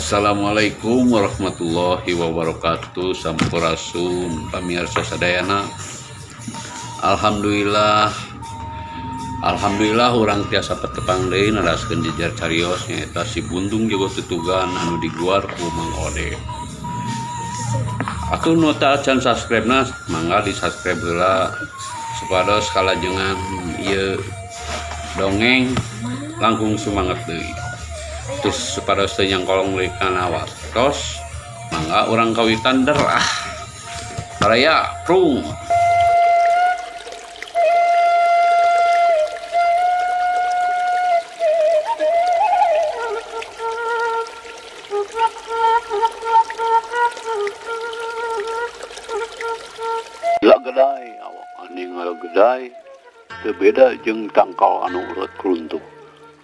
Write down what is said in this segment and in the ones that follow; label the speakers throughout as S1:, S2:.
S1: Assalamualaikum warahmatullahi wabarakatuh. Sampurasun pamirsa sadayana. Alhamdulillah, alhamdulillah urang tiasa patepang deui naraskeun jejer carios nyaeta si Bundung Jago Tutugan anu diguar ku Mang Ode. Atuh nu teu acan subscribe na mangga di subscribe heula supados kalajengan ieu dongeng langkung sumanget deui. Terus supados teu nyangkolong deui kana waktos mangga urang kawitan derah. Baraya prung. Lagedai awak andi ngalagedai teu beda jeung tangkal anu urat keruntuh.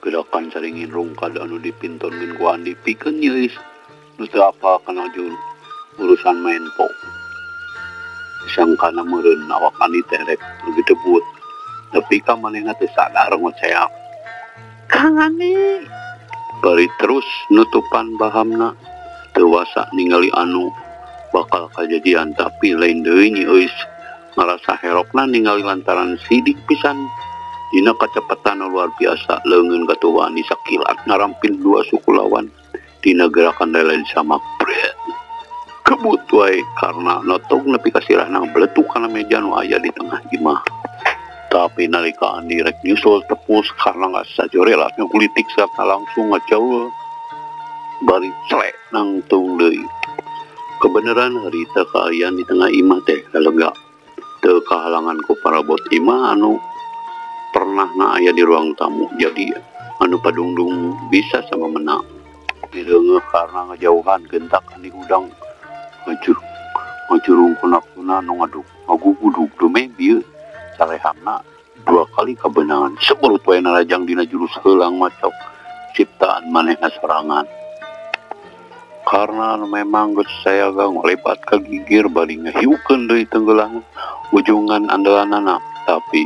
S1: Gerakan saringin rungkad anu dipintonkeun ku Andi pikeun nyeus nu teu apal kana urusan maenpo. Sangkana meureun awak Andi teh rek ditebut nepi ka manehna teh sadar ngoceak. Kang Andi bari terus nutupan bahamna teu wasa ningali anu bakal kajadian tapi lain deui Nyi Euis ngarasa herokna ningali lantaran sidik pisan. Dina kecepatan luar biasa leungeun katuwa Andi sakilat ngarampin dua suku lawan dina gerakan lain sama kebut wae karena notog nepi ka sirahna beletuk kana meja nu aya di tengah imah. Tapi nalika Andi rek nyusul tepus karena nggak sajorelat ngulitik serta langsung ngajauh bari celek nangtung deui. Kebenaran harita kaayaan di tengah imah teh lega teu kahalangan ku parabot imah anu pernah na aya di ruang tamu jadi anu padungdung bisa sama menang. Direungeuh karena ngejauhan gentak Andi hudang ngajurung kunapuna nu ngaduk ngagugudug dumeh bieu salehamna dua kali kabenangan seberut wae narajang dina jurus heulang macok ciptaan manehna sorangan. Karena memang geus saya ngalebat ka gigir bari ngahiukeun deui tenggelang ujungan andalanana tapi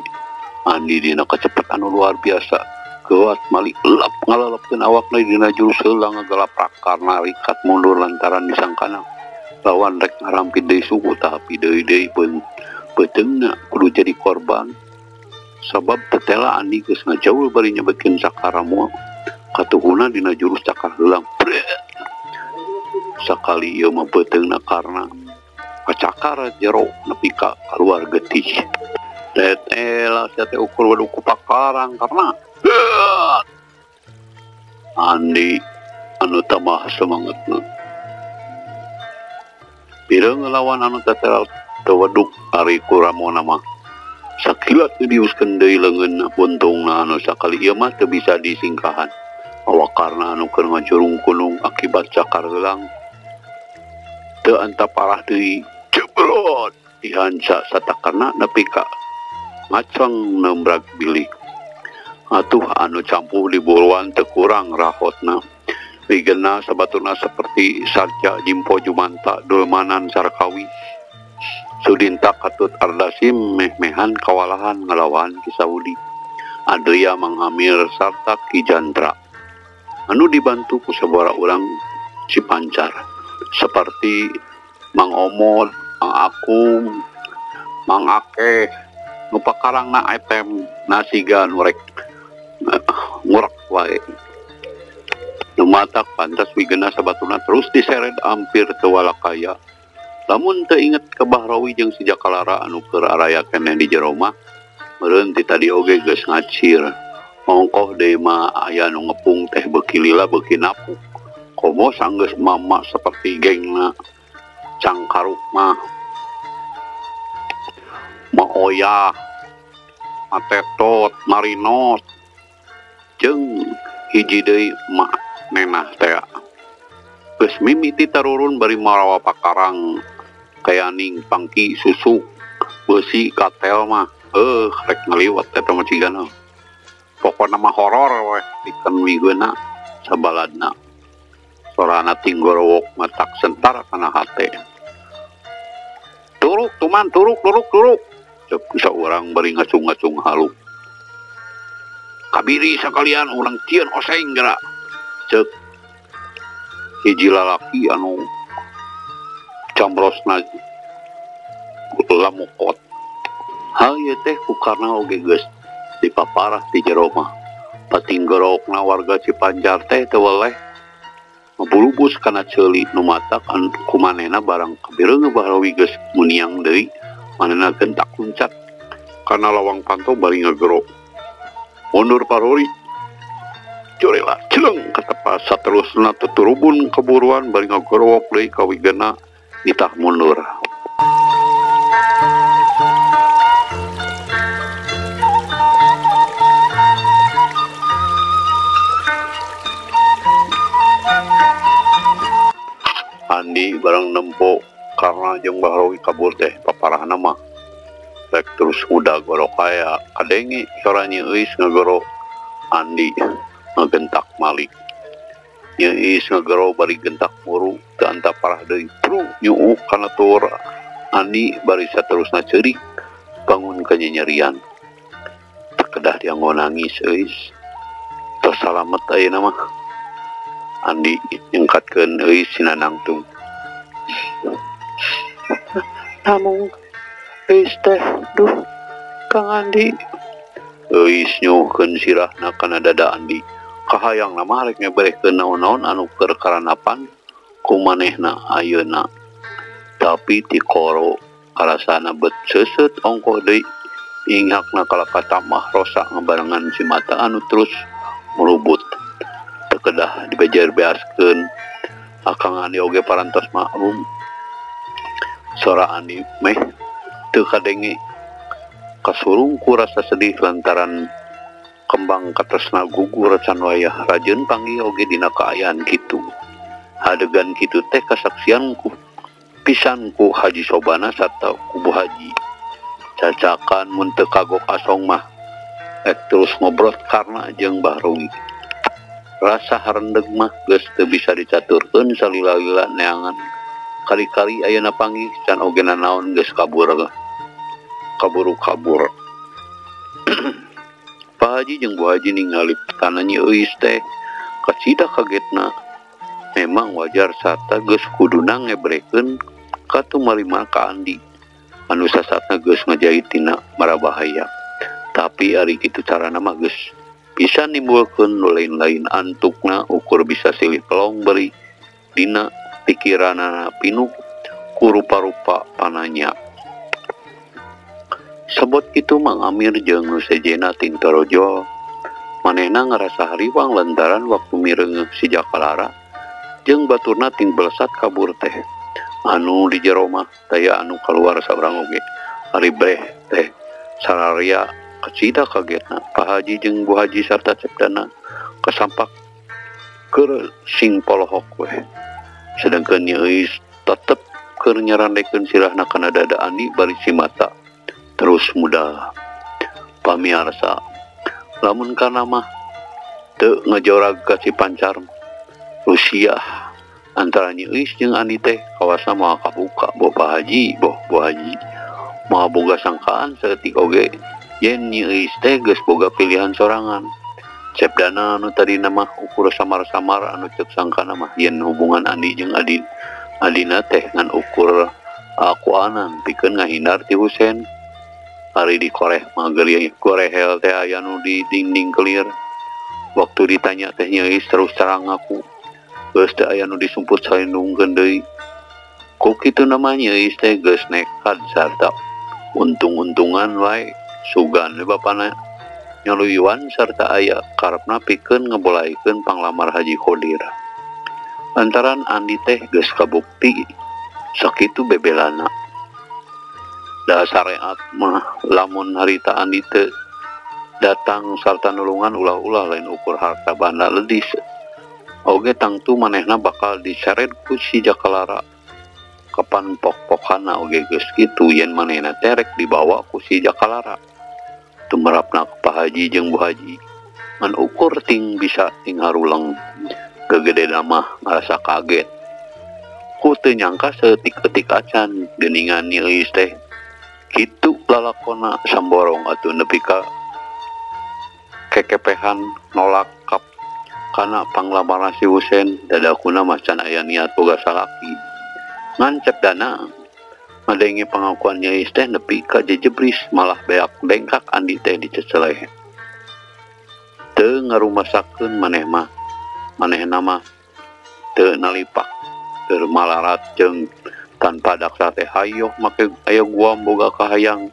S1: Andi dina kecepatan luar biasa geuat malik lep ngalelepkeun awakna dina jurus heulang ngagalaprak karena rikat mundur lantaran disangkana lawan rek ngarampit deui suku tapi deui deui beuteungna kudu jadi korban sabab tetela Andi geus ngajauh bari nyebutkeun sakaramu katuhuna dina jurus cakar heulang. Sakali ieu mah beuteungna karena kacakar jero nepi ka kaluar getih. Tetela sia teh ukur waduk ku pakarang karena Andi anu tambah semangatna. Pireung ngelawan anu tetela teu weduk ari ku ramona mah. Sakilat diuskeun deui leungeunna buntungna anu sakali ieu mah teu bisa disingkahan. Awak karena anu keur ngajurung kunung akibat cakar heulang teu antap parah deui jebrot dihanca satakarna nepi ka ngaceng nembrag bilik. Atuh anu campuh di buruan teu kurang rahotna. Wigena sabatuna seperti Sarja Jimpo Jumanta Dulmanan Sarkawi Sudinta Katut Ardasim meh-mehan kawalahan ngalawan Ki Saudi Adria Mang Amir sarta Ki Jandra anu dibantu ku sabaraha urang Cipancar seperti Mang Omod, Mang Akum, Mang Akeh nu pakarangna etem nasiga nu rek ngurek wae. Nu matak pantas wigena sabatuna terus diseret hampir teu walakaya. Lamun teu inget ka Bahrawi jeung si Jakalara anu keur araya keneh di jero mah meureun ti tadi oge geus ngacir. Ongkoh deui mah aya nu ngepung teh beuki lila beuki napuk. Komo sanggeus mama seperti gengna cangkaruk mah Maoyah, Matetot, Marinot jeung hiji deui mak nenah teh. Geus mimiti tarurun bari marawa pakarang kayaning pangki susu beusi katel mah rek ngaliwat eta mah cigana. Pokona mah horor we pikeun wigeuna sabaladna. Sorana tinggorowok matak sentar kana hate. Turuk tuman turuk turuk turuk. Cek saurang bari ngacung-ngacung halu. Kabiri sakalian urang cieun oseng geura. Cek Hiji lalaki anu cambrosna lamukot. Hal ieu teh ku karna oge geus dipaparah ti jero mah. Patinggorokna warga Cipancar teh teu weleh ngabulubus kana ceuli nu matak ku manehna barang kabireung Bahrawi geus muniang deui manehna gentak luncat kana lawang panto bari ngagero. Mundur parori. Curela celeng katepas saterusna tuturubun keburuan bari ngagorowok deui ka wigena nitah mundur. Andi barang nempo karena jeung Bahrawi kabur teh paparahna mah rek terus udah gorok aya kadenge sora Nyi Euis ngagoro. Andi ngagentak malik. Nyi Euis ngagoro bari gentak muru teu anta parah deui pru nyuuk kana tur Andi bari saterusna ceurik bangun ka nyenyerian. Teu kedah dianggo nangis Euis, tos salamet ayeuna mah. Andi nyengkatkeun Euis sina nangtung. Namung Euis teh duh Kang Andi. Euis nyuhkeun sirahna kana dada Andi. Kahayangna mah rek ngeberehkeun naon-naon anu keur karanapan ku manehna ayeuna. Tapi ti koro karasana bet seuseut ongkoh deui. Inghakna kalaka tamah rosak ngabarengan si mata anu terus mulubut. Teu kedah dibejer beaskeun. Akang Andi oge parantos maklum. Sora Andi meh teu kadenge. Kasurung ku rasa sedih lantaran kembang katresna gugur can wayah rajeun panggih oge dina kaayaan kitu. Adegan kitu teh kasaksian ku pisan ku Haji Sobana sarta ku Bu Haji. Cacakan mun teu kagok asong mah ek terus ngobrol karna jeung Bahrawi. Rasa harendeg mah geus teu bisa dicaturkeun salila-lila neangan. Kali-kali ayeuna panggih can oge nanaon geus kabur. Kaburu kabur. Pak Haji jeung Bu Haji ningali kana Nyi Euis teh kacida kagetna. Memang wajar sarta geus kuduna ngebrekeun katumarima ka Andi anu sasatna geus ngajait tina marabahaya. Tapi ari kitu carana mah geus bisa nimbulkeun nu lain-lain antukna ukur bisa silih pelong beri dina pikiranana pinuh ku rupa-rupa pananya. Sebot kitu Mang Amir jeung nu sejena ting torojol. Manehna ngarasa hariwang lantaran waktu mireungeuh si Jakalara jeung baturna ting belesat kabur teh. Anu di jero mah taya anu kaluar saurang oge. Ari breh teh sararia kacida kagetna. Pak Haji jeung Bu Haji sarta cepdana kasampak keur sing polohok weh. Sedangkeun Nyi Euis tetep keur nyarandekeun sirahna kana dada Andi bari si mata terus muda. Pamiarsa lamun kana mah teu ngajorag ka Cipancar Rusia antara Nyi Euis jeung Andi teh kawasna moal kabuka boh Pak Haji boh Bu Haji moal boga sangkaan saeutik oge yen Nyi Euis teh geus boga pilihan sorangan. Cepdana anu tadina mah ukur samar-samar anu ceuk sangkana mah yen hubungan Andi jeung Adina teh ngan ukur akuanan pikeun ngahindar ti Husen. Ari dikoreh mah gorehel teh aya nu di dinding kelir. Waktu ditanya teh Nyi Euis terus terang ngaku geus teu aya nu disumput salindungkeun deui. Ku kitu nama Nyi Euis teh geus nekad sarta untung-untungan wae sugan we bapana nyaluyuan sarta aya karepna pikeun ngebolaikeun panglamar Haji Khodir. Lantaran Andi teh geus kabukti sakitu bebelana. Da sareat mah lamun harita Andi teu datang sarta nulungan ulah-ulah lain ukur harta banda ledis. Oge tangtu manehna bakal diseret ku si Jakalara. Kapan pok-pokana oge geus kitu yen manehna terek dibawa ku si Jakalara. Tumerapna ka Pak Haji jeung Bu Haji ngan ukur ting bisa ting haruleng. Gegedena mah ngarasa kaget. Ku teu nyangka saeutik-eutik acan geuningan Nyi Euis teh. Kitu lalakona samborong atuh nepi ka kekepehan nolak Kana panglamarna si Husen dadakuna mah can aya niat boga salaki. Ngan Cep Dana ngadenge pangakuan Nyi Eis teh nepi ka jejebris malah beak dengkak Andi teh diceceleh. Teu ngarumasakeun maneh mah, manehna mah teu nalipak keur malarat jeung tanpa daksa teh hayoh make aya guam boga kahayang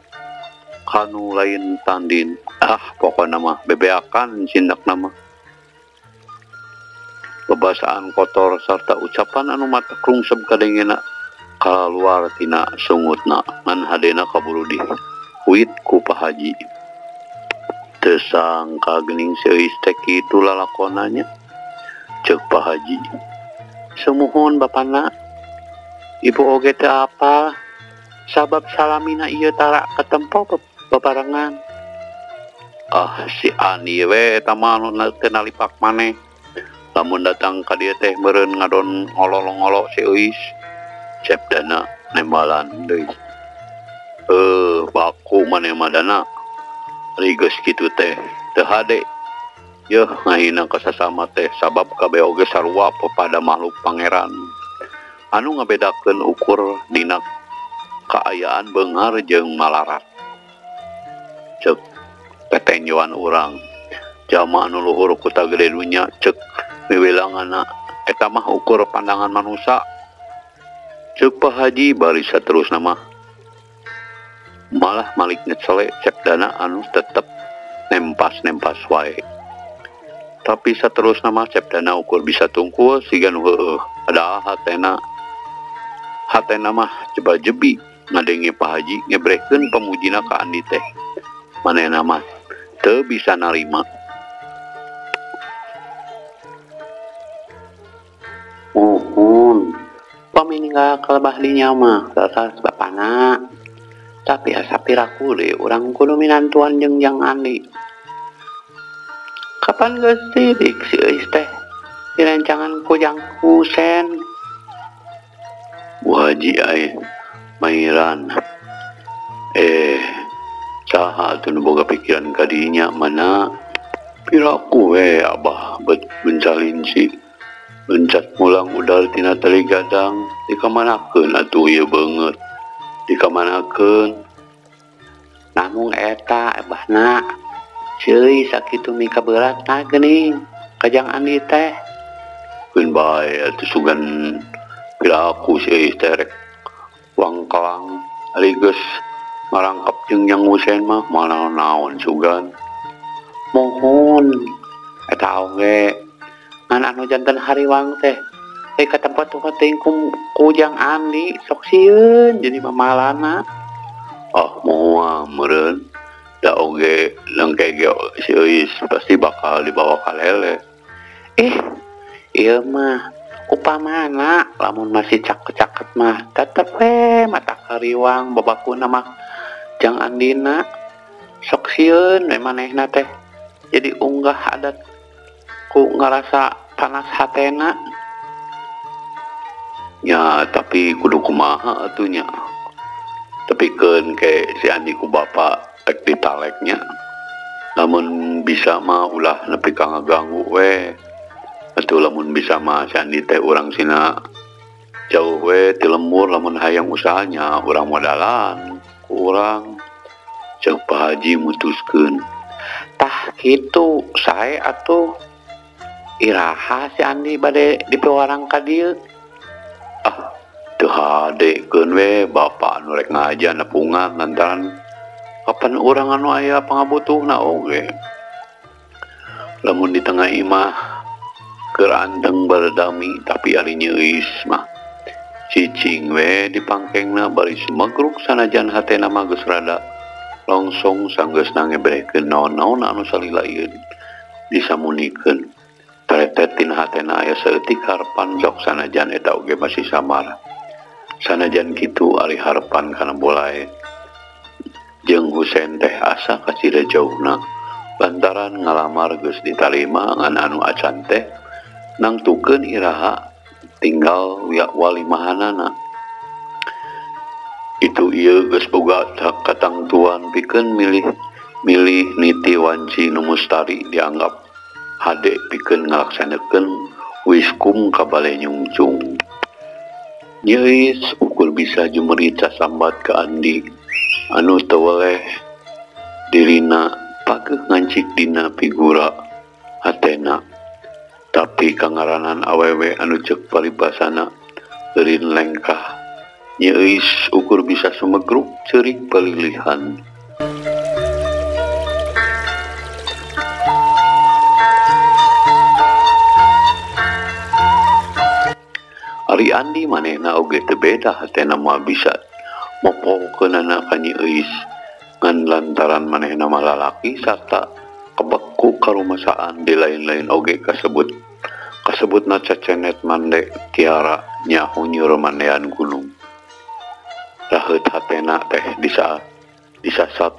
S1: kanu lain tandin. Ah pokona mah bebeakan cindakna mah. Bebasaan kotor sarta ucapan anu matak rungsep kadengena kaluar tina sungutna ngan hadena kaburu dihuit ku Pak Haji. Teu sangka geuning si Eis teh kitu lalakonanya, ceuk Pak Haji. Sumuhun bapana, ibu oge teu apal sabab salamina ieu tara katempo bebarengan. Ah si Ani we eta mah anu teu nalipak maneh. Lamun datang ka dieu teh meureun ngadon ngololo-ngolo si Eis. Cep Dana nembalan deui. Baku maneh mah Dana. Ari geus kitu teh teu hade. Yeuh ngahina ka sasama teh sabab kabeh oge sarua pada makhluk pangeran. Anu ngabedakeun ukur dina kaayaan beunghar jeung malarat. Ceuk petenjoan urang. Jalma anu luhur ku tagede dunya ceuk miwilanganna eta mah ukur pandangan manusa. Ceuk Pak Haji bari saterusna mah malah malik nyecele Cep Dana anu tetep nempas-nempas wae. Tapi saterusna mah Cep Dana ukur bisa tungkul siga nu heueuh. Padahal hatena mah jeba-jebi ngadenge Pak Haji ngebrekeun pamujina ka Andi teh. Manehna mah teu bisa narima. Muhun pami ninggal kalebah dinya mah leres bapana. Tapi asa piraku deui urang kudu minantuan jeung Jang Andi. Kapan geus sidik si Eis teh direncangan ku Jang Husen. Bu Haji ai mairan. Saha atuh nu boga pikiran ka dinya mana? Piraku we abah bet bencalinci. Lencat mulang udal tina tali gadang dikamanakeun atuh ieu beungeut. Dikamanakeun? Namung eta abahna. Ceui sakitu mika beratna geuning ka Jang Andi teh. Keun bae atuh sugan piraku si Eis teh rek wangkelang ari geus ngarangkap jeung Jang Husen mah moal naon-naon sugan. Mohon eta oge ngan anu janten hariwang teh ka tempat tempat teuing ku Jang Andi sok sieun jadi mamalana. Ah moal meureun da oge lengke ge si Eis pasti bakal dibawa ka lele. Ieu mah upamana lamun masih caket-caket mah tetep we mata hariwang babakuna mah Jang Andina sok sieun we manehna teh jadi unggah adat ku ngarasa panas hatena. Ya tapi kudu kumaha atuh nya. Tepikeun ke si Andi ku bapa rek ditaleknya. Lamun bisa mah ulah nepi ka ngaganggu we. Atuh lamun bisa mah si Andi teh urang sina jauh we ti lembur lamun hayang usahanya urang modalan ku urang. Ceuk Pak Haji mutuskeun. Tah kitu sae atuh. Iraha si Andi bade dipiwarang ka dieu. Ah teu hade keun we bapa anu rek ngaja nepungan lantaran kapan urang anu aya pangabutuhna oge. Lamun di tengah imah keur anteng bardami tapi ari nyeuis mah cicing we dipangkengna bari sumegruk sanajan hatena mah geus rada longsong sanggeusna ngebrehkeun naon-naon anu salila ieu disamunikeun. Teretet tina hatena aya saeutik harepan sok sanajan eta oge masih samar. Sanajan kitu ari harepan kana bolae jeung Husen teh asa kacida jauhna lantaran ngalamar geus ditarima ngan anu acan teh nangtukeun iraha tinggal walimahanana. Itu ieu geus boga katangtuan pikeun milih niti wanci nu mustari dianggap Hade pikeun ngalaksanakeun wiskum ka bale nyungcung. Nyi Euis ukur bisa jumerit sasambat ka Andi anu teu weleh dirina pageuh ngancik dina figura hatena. Tapi kangaranan awewe anu ceuk paribasana eureun lengkah. Nyi Euis ukur bisa sumegruk ceurik palilihan. Ari Andi manehna oge teu beda hatena moal bisa mopohokeunana ka Nyi Euis ngan lantaran manehna mah lalaki sarta kebek ku karumasaan di lain-lain oge kasebut. Kasebutna cacenet mande tiara nyaho nyeur mandean gunung. Raheut hatena teh disasat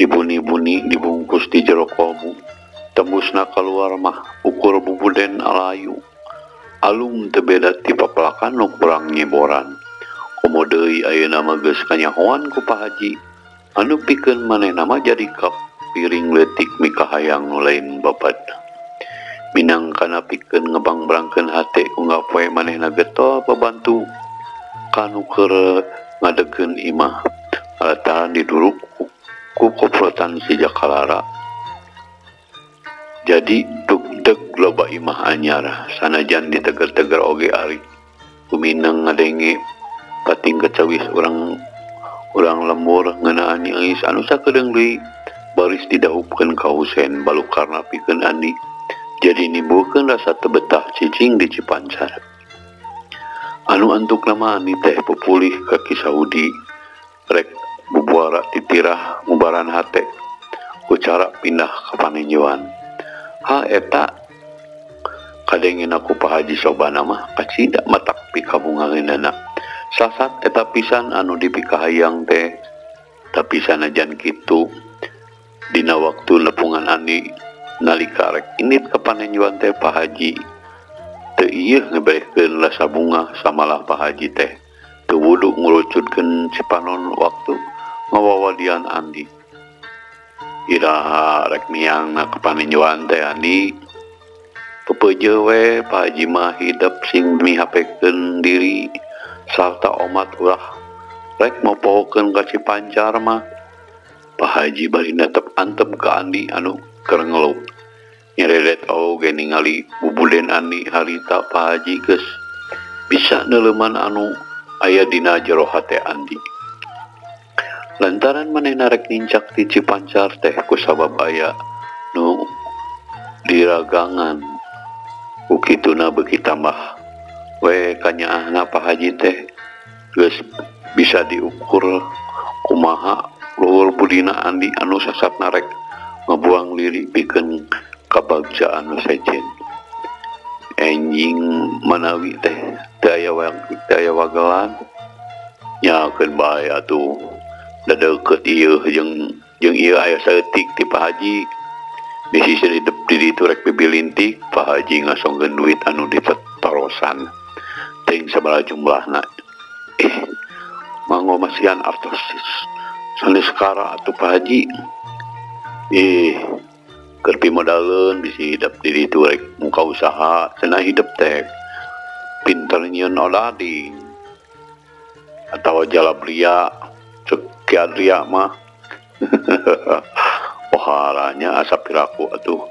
S1: dibuni-buni dibungkus di jero kolbu. Tembusna kaluar mah ukur bubuden alayu. Alum teu beda ti papelakan nu kurang nyeboran. Komo deui ayeuna mah geus kanyahoan ku Pak Haji anu pikeun manehna mah jadi kapiring leutik mikahayang nu lain bapadna. Minangkana pikeun ngebangbrangkeun hate unggal poe manehna getol pabantu kanu keur ngadegkeun imah lantaran diduruk ku koprotan si Jakalara. Jadi dugdeg loba imah anyar sanajan diteger-teger oge ari kumineng ngadenge pating kecawis urang lembur ngeunaan Nyi Euis anu sakedeung deui baris didahupkeun ka Husen balukarna pikeun Andi jadi nimbulkeun rasa teu betah cicing di Cipancar. Anu antukna mah Andi teh pupulih ka Ki Saudi rek bubuara titirah ngubaran hate ku cara pindah ka paninjauan. Ha eta kadengena ku Pak Haji Sobana mah kacida matak pikabungaheunana. Sasat eta pisan anu dipikahayang teh tapi sanajan kitu dina waktu nepungan Andi nalika rek indit ka paninjauan teh Pak Haji teu ieu ngeberehkeun rasa bunga samalah Pak Haji teh teu wudu ngurucutkeun cipanon waktu ngawawadian Andi. Iraha rek miang ka paninjauan teh Andi pepeje we Pak Haji mah hidep sing mihapekeun diri sarta omat ulah rek mopohokeun ka Cipancar mah. Pak Haji bari netep antep ka Andi anu keur ngeluh. Nyeredet oge ningali bubuden Andi harita Pak Haji geus bisa neuleuman anu aya dina jero hate Andi. Lantaran manehna rek nincak ti Cipancar teh kusabab aya nu diragangan. Ku kituna beuki tambah we kanyaahna Pak Haji teh geus bisa diukur kumaha luhur budina Andi anu sasatna rek ngabuang diri pikeun kabagjaan nu sejen. Enjing manawi teh teu aya wagelan nyakeun bae atuh da deukeut ieu jeung ieu aya saeutik ti Pak Haji. Di sisi di ditu rek bibilintik Pak Haji ngasongkeun duit anu ditetarosan teuing sabaraha jumlahna. Manggo masihan artos sanes kara atuh Pak Haji. Keur pimodaleun bisi hidep di ditu rek muka usaha cenah hidep teh pinter nyieun odading atawa jalabria ceuk Ki Adria mah. Poharanya asa piraku atuh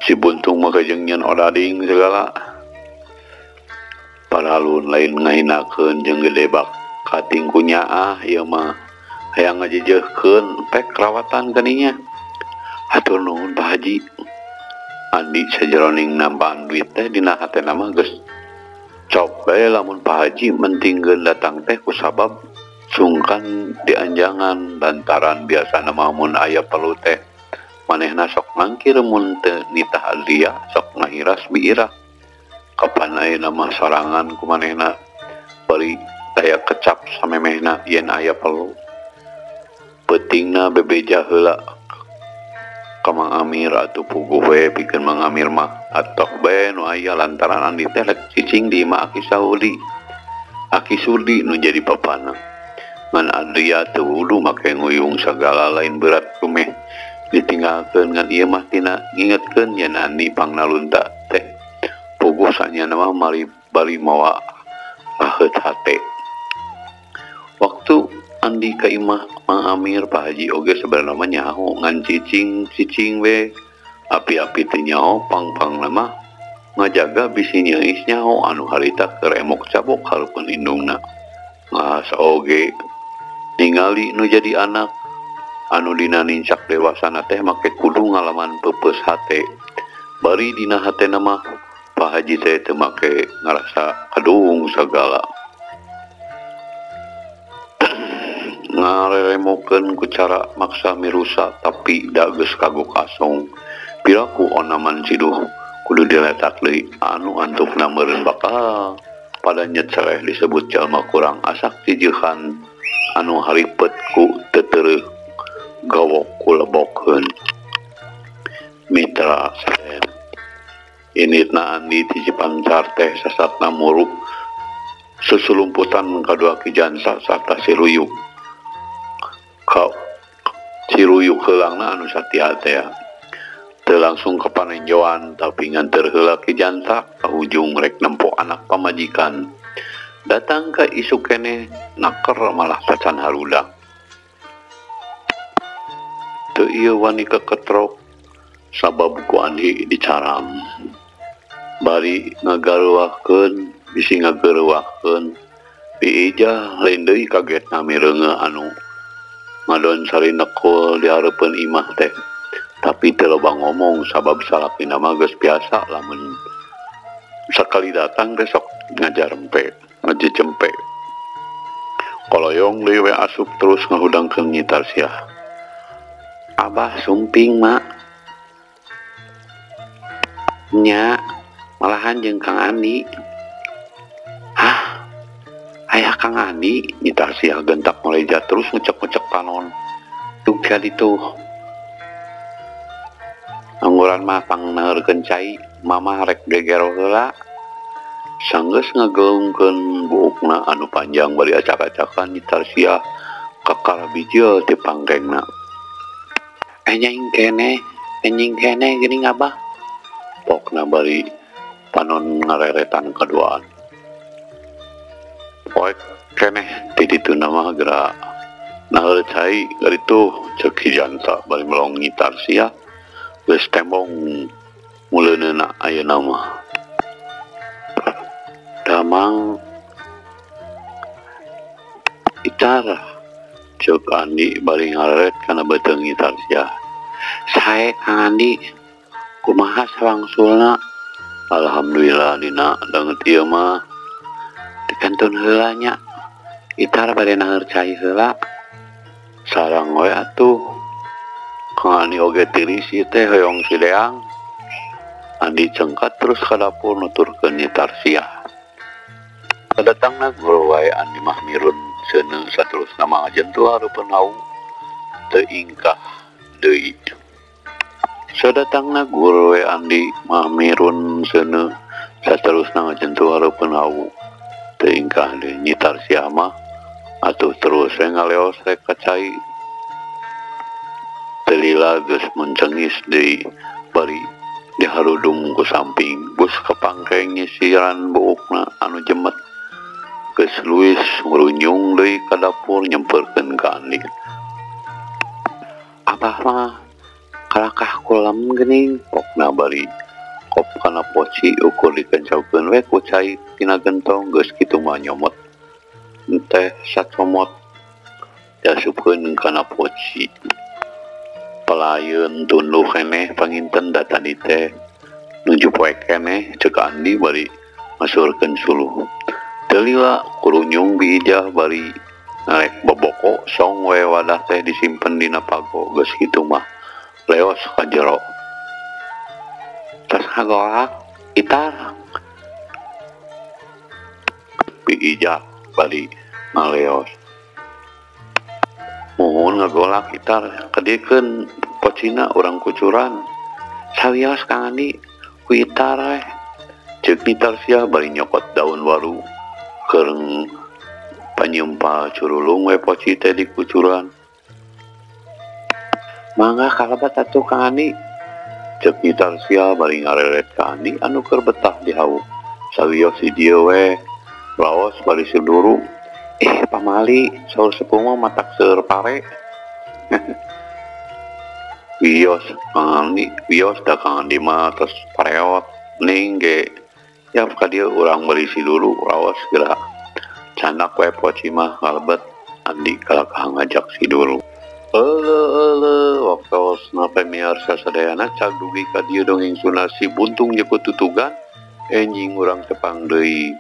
S1: si buntung mah jeung nyieun odading segala. Paralun lain ngahinakeun jeung gede bak kating ku nyaah ieu mah hayang ngajejeuhkeun pek rawatan kaninya. Hatur nuhun Pak Haji. Andi sajeroning nambahan duit teh dina hatena mah geus cok bae lamun Pak Haji mentingkeun datang teh kusabab sungkan dianjangan lantaran biasana mah mun aya perlu teh manehna sok mangkir mun teu nitah Adria sok ngahiras biirah. Kapan ayeuna mah sorangan ku manehna bari daya kecap samemehna yen aya perlu. Peutingna bebeja heula ka Mang Amir atuh puguh we pikeun Mang Amir mah atoh bae nu aya lantaran Andi teh rek cicing di imah Aki Saudi. Aki Sudi nu jadi papana. Ngan Adria teu wudu make nguyung sagala lain berat kumeh Ditinggalkeun ngan ieu mah tina ngingetkeun yen Andi pangnalunta teh puguh sanyana mah mari bari mawa raheut hate. Waktu Andi ka imah Mang Amir Pak Haji oge sebenarnya mah nyaho ngan cicing-cicing we api-api teu nyaho pang-pangna mah ngajaga bisi nyeis nyaho anu harita keur emok cabok hareupeun indungna. Ngahas oge ningali nu jadi anak anu dina nincak dewasana teh make kudu ngalaman peupeus hate. Bari dina hatena mah Pak Haji teh teu make ngarasa kadung sagala. Ngareremokeun ku cara maksa mirusa tapi da geus kagok asong. Piraku onaman ciduh kudu diletak deui anu antukna meureun bakal pada nyecereh disebut jalma kurang asak cijehan anu haripet ku tetereuh gawok ku lebokeun. Mitra saden initna Andi ti Cipancar teh sasatna muruk susulumputan kadua Ki Jansa sarta si Ruyuk. Ka si Ruyuk heulangna anu satia teh teu langsung ka panenjoan tapi nganteur heula Ki Jansa ka hujung rek nempo anak pamajikan. Datang ka isuk keneh naker malah tacan harudang. Teu ieu wani keketrok sabab ku Andi dicaram. Bari ngagaruahkeun bisi ngageureuahkeun Bi Ijah lain deui kagetna mireungeuh anu ngadon sarinekul di hareupeun imah teh. Tapi teu loba ngomong sabab salakina mah geus biasa lamun sakali datang teh sok ngajarempe, ngajejempe. Koloyong deui we asup terus ngahudangkeun Nyi Tarsiah. Abah sumping mak. Nya malahan jeung Kang Andi. Hah? Ayah Kang Andi? Nyi Tarsiah gentak moleja terus ngecek-ngecek panon. Duh ditu. Angguran mah pangneurkeun cai, mamah rek gegero heula. Sanggeus ngageungkeun buukna anu panjang bari acak-acakan Nyi Tarsiah kakara bijil ti pangkengna. Enjing keneh, enjing keneh geuning abah. Pokna bari panon ngareretan kaduaan. Poek keneh ti dituna mah geura naheur cai garitu ceuk Ki Jansa bari melong Nyi Tarsiah geus tembong muleuneuna ayeuna mah. Damang Itar ceuk Andi bari ngareret kana beuteung Nyi Tarsiah. Sae Kang Andi kumaha sawangsulna? Alhamdulillah dina danget ieu mah dikantun heula nya. Itar bade naheur cai heula. Sarang we atuh. Kang Andi oge tiris ieu teh hoyong sideang. Andi cengkat terus ka dapur nuturkeun Nyi Tarsiah. Kadatangna guru wae Andi mah mirun seuneu saterusna mah ngajentuh hareupeun hawu teu ingkah deui. Sadatangna guru we Andi mah mirun seuneu saterusna ngajentuh hareupeun hawu teu ingkah deui. Nyi Tarsiah mah atuh terus we ngaleos rek ka cai. Teu lila geus mencengis deui bari diharudung ku samping bus ka pangkeng nyisiran buukna anu jemet. Geus luwis ngurunyung deui ka dapur nyemperkeun ka Andi. Abah mah kalakah kulem geuning pokna bari kop kana poci ukur dikencaukeun we ku cai tina gentong geus kitu mah nyomot teh sacomot diasupkeun kana poci. Pelayeun tunduh keneh panginten da tadi teh nuju poek keneh ceuk Andi bari ngasurkeun suluh. Teu lila kurunyung Bi Ijah bari ngarek boboko song we wadah teh disimpen dina pago geus kitu mah leos ka jero. Tas ngagolak Itar. Bi Ijah bari ngaleos. Muhun ngagolak Itar kadiekeun pocina urang kucuran. Sawios Kang Andi ku Itar we. Ceuk Nyi Tarsiah bari nyokot daun waru keur panyeumpal curulung we poci teh dikucuran. Mangga kalebet atuh Kang Andi. Cek Nyi Tarsia bari ngareret ka Andi anu keur betah di hawu. Sawios di dieu we. Raos bari siduru. Eh pamali saur sepuh mah matak seueur pare. Wios Kang Andi, wios da Kang Andi mah tos pareot ning ge. Yap ka dieu urang bari siduru raos geura. Canak we poci mah kalebet Andi kalakah ngajak siduru. Euleuh euleuh waktosna pamiarsa sadayana cag dugi ka dieu dongeng Sunda Si Buntung Jeput Tutugan enjing urang tepang deui.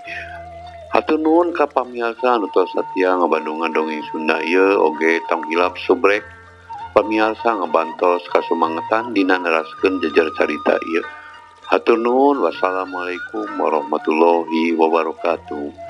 S1: Hatur nuhun ka pamiarsa anu tos satia ngabandungan dongeng Sunda ieu oge tong hilap subrek pamiarsa ngabantos kasumangetan dina neraskeun jejer carita ieu. Hatur nuhun, wassalamualaikum warahmatullahi wabarakatuh.